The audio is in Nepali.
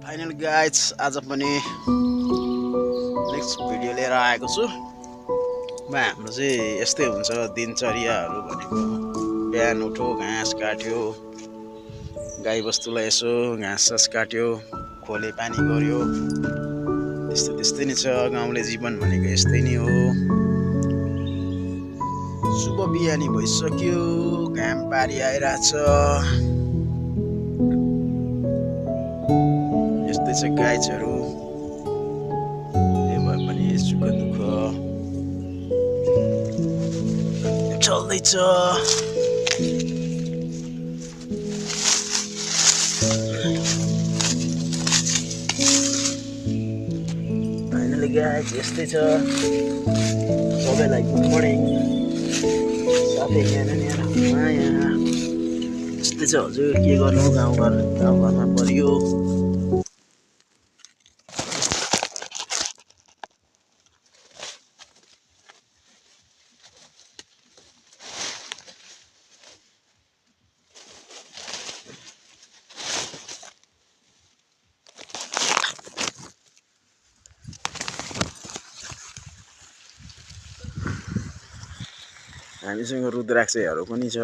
फाइनल गाइज आज पनि नेक्स्ट भिडियो लिएर आएको छु। हाम्रो चाहिँ यस्तै हुन्छ दिनचर्याहरू भनेको। बिहान उठ्यो, घाँस काट्यो, गाईबस्तुलाई यसो घाँस काट्यो, खोले पानी गर्यो, त्यस्तै नै छ। गाउँले जीवन भनेको यस्तै नै हो। शुभ बिहानी भइसक्यो, घाम पारी आइरहेछ। यस्तै छ गाइजहरू। जे भए पनि सुख दुःख चल्दैछ। फाइनली गाइज यस्तै छ। सबैलाई गुड मर्निङ। साथै न्यानो माया यस्तै छ हजुर। के गर्नु, गाउँघरमा परियो। हामीसँग रुद्राक्षहरू पनि छ।